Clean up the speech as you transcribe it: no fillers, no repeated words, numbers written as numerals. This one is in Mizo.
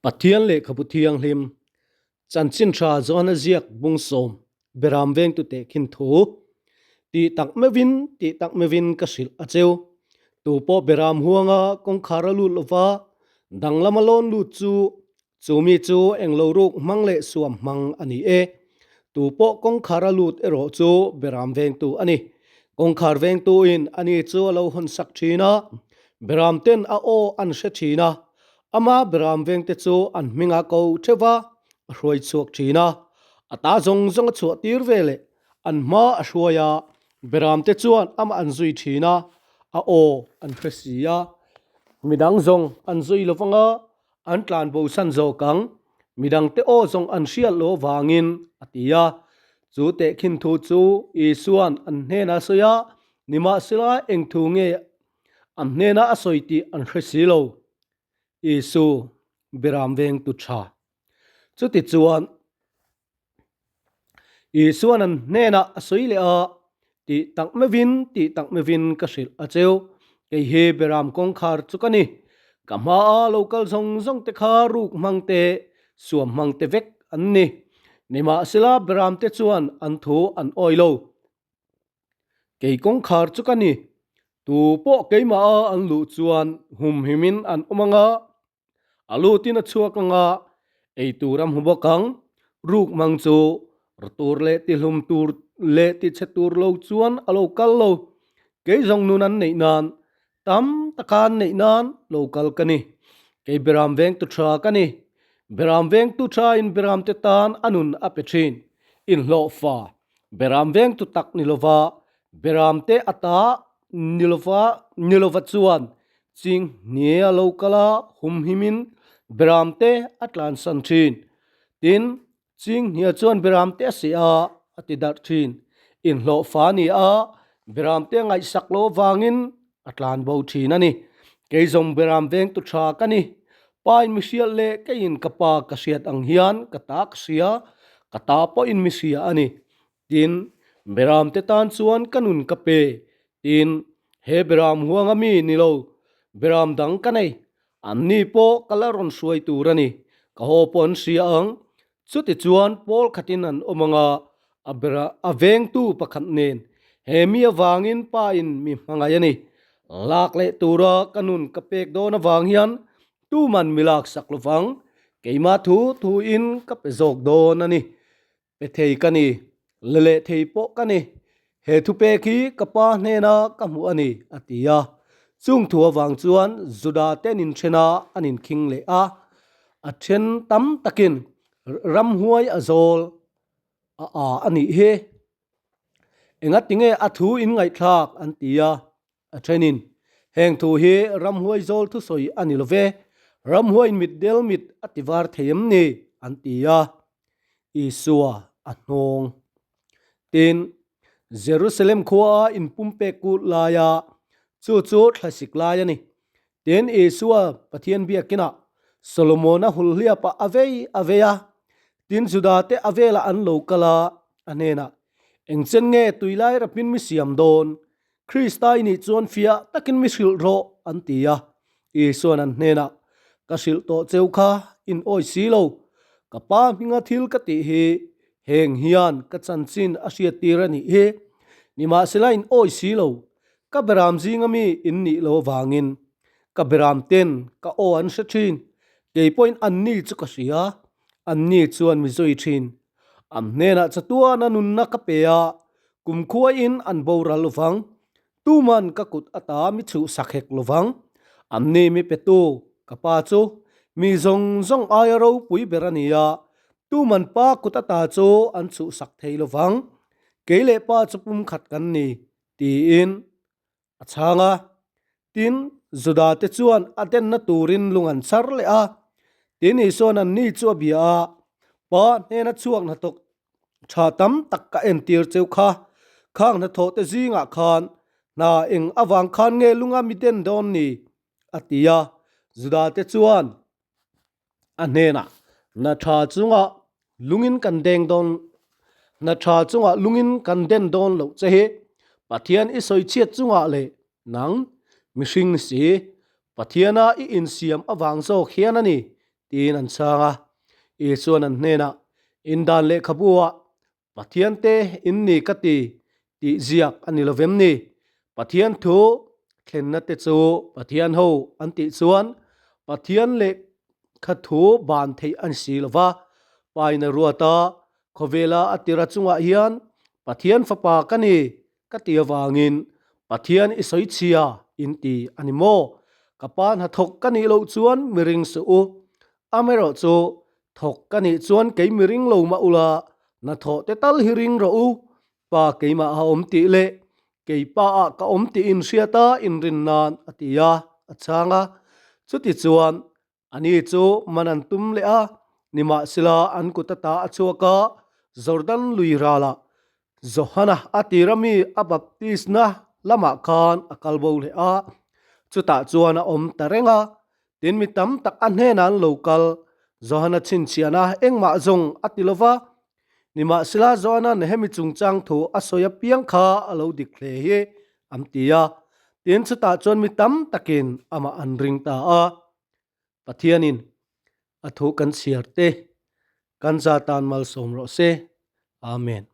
Pathian Lehkhabu Thianghlim, Chanchin Tha Johana ziak bung sawm Beram vengtu tehkhin thu, Tih tak meuhin, tih tak meuhin ka hrilh a cheu. Tu pawh Beram huanga kawngkhar a lut lova danglama lawn lut chu, chu mi chu englo ruk hmang leh suam hmang a ni e. Tu pawh kawngkhar a lut erawh chu Beram vengtu a ni. Kawngkhar vengtuin ani chu a lo hawnsak thin a, Beram ten a aw an hre thin a, Ama Beram vengte chu an hming a ko theuh a, a hruai chhuak thin a. A ta zawng zawng a chhuah tir ve leh an hma a hruai a, Beramte chuan amah an zui thin a, a aw an hre si a. Midang zawng an zui lo vang a, an tlan bosan zawk ang. Midangte aw zawng an hriat lo vangin, a ti a. Chu tehkhin thu chu Isua'n an hnenah a sawi a, nimahsela eng thu nge An hnenah a sawi tih an hre si lo. Isu, Biram vengtu tha. Chutichuan, Isua'n an hnenah a sawi leh a, Tih tak meuhin, tih tak meuhin ka hrilh a cheu. Kei hi Biram kawngkhar chu ka ni. Ka hmaa lo kal zawng zawng te kha ruk hmang te, suam hmang te vek an ni. Nimahsela Biram te chuan an thu an awi lo. Kei kawngkhar chu ka ni. Tu pawh keimah a an luh chuan humhimin an awm ang a, a lutin a chhuak ang a, ei tur a hmu bawk ang. Ruk mang chu ru tur leh tihlum tur leh tichhe tur lo chuan a lo kal lo. Kei zawng nun an neih nan, tam taka an neih nan lo kal ka ni. Kei Beram vengtu tha ka ni. Beram vengtu thain Beramte tan a nun a pe thin. Inhlawhfa Beram vengtu tak ni lova, Beramte ata ni lova ni lova chuan ching hniai a lo kal a, humhimin Beramte a tlansan thin. Tin, ching hniai chuan Beramte a seh a, a ti darh thin. Inhlawhfa a ni a, Beramte a ngaihsak loh avangin a tlan bo thin a ni. Kei zawng Beram vengtu tha ka ni. Pa in mi hriat leh keiin ka pa ka hriat ang hian ka ta ka hria, ka ta pawhin mi hria a ni. Tin, Beram te tan chuan ka nun ka pe. Tin, he Beram huanga mi ni lo, Beram dang ka nei. Anni pawh ka la rawn hruai tur a ni. Ka haw pawh an hria ang. Chutichuan pawl khatin an awm ang a, a bera a vengtu pakhat nen he mi avangin pa in mi hmangaih a ni. Lak leh tura ka nun ka pek dawn avang hian tuman mi lak sak lovang, keimah thu thuin ka pe zawk dawn a ni. Pe thei ka ni, la leh thei pawh ka ni. He thupek hi ka pa hnena ka hmuh a ni, a ti a. Chung thu avang chuan Juda te an inthen a, an inkhing leh a. A then tam takin ramhuai a zawl a a a nih hi. Engatinge a thu in ngaihthlak an ti a. A thenin, Heng thu hi ramhuai zawl thusawi a ni lo ve, ramhuaiin mit del mit a ti var thei em ni? an ti a. Isua a hnawng. Tin, Jerusalem khua a inpumpek kut laia chu chu thlasik lai a ni. Tin, Isua Pathian biakinah Solomona hulhliapah a vei a vei a. Tin, Judate a velah an lo kal a, a hnenah, Engchen nge tuilai rapin mi siam dawn? Krista i nih chuan fiah takin mi hrilh rawh, an ti a. Isua'n an hnenah, Ka hrilh tawh cheu kha in awi si lo. Ka pa hminga thil ka tih hi heng hian ka chanchin a hriattir a nih hi. Nimahsela in awi si lo. Ka beram zinga mi in nih lo avangin ka beram ten ka aw an hre thin. Kei pawhin anni chu ka hria, anni chuan mi zui thin. An hnenah chatuana nunna ka pe a, kumkhuain an boral lovang. Tuman ka kut ata mi chhuhsak hek lovang. Anni mi petu, ka pa chu mi zawng zawng aia ropui ber a ni a, tuman pa kut ata chu an chhuhsak thei lovang. Kei leh pa chu pumkhat kan ni, tiin a chhang a. Tin, Juda te chuan a denna turin lung an chhar leh a. Tin, Isua'n anni chu a bia a, Pa hnena chhuak hnathawk tha tam tak ka entir cheu kha. Khang hnathawh te zingah khan hna eng avang khan nge lunga mi den dawn ni? a ti a. Juda te chuan a hnenah, Hna tha chungah lungin kan deng dawn, hna tha chungah lungin kan den dawn loh che hi Pathian i sawi chhiat chungah leh nang mihring si Pathiana i insiam avang zawk hian a ni. Tiin an chhang a. Isua'n an hnenah, In dan lehkhabu-ah Pathian te in ni ka ti tih ziak a ni lovem ni? Pathian thu thlenna te chu Pathian ho an tih chuan Pathian lehkha thu ban theih a ni si lo va. Paina ruata khawvela a tira chungah hian Pathian fapa ka ni ka ti avangin Pathian i sawi chhia in ti a ni maw? Ka pa hnathawk ka nih loh chuan mi ring suh u. Amaherawh chu thawk ka nih chuan kei mi ring lo mah ula, hnathawh te tal hi ring rawh u. Pa keimah a awm tih leh kei pa ah ka awm tih in hriat a inrin nan a ti a, a chhang a. Chutichuan Ani chu man an tum leh a, nimahsela an kut ata a chhuak a, Jordan lui ralah Johana a tira mi a baptisna lamah khan a kal bo leh a, chutah chuan a awm ta reng a. Tin, mi tam tak a hnenah an lo kal, Johana chhinchhiahna engmah zawng a ti lo va, nimahsela Johana'n hemi chungchang thu a sawi apiang kha a lo dik hle hi an ti a. Tin, chutah chuan mi tam takin amah an ring ta a. Pathianin a thu kan chhiar te kan za tan malsawm rawh se. Amen.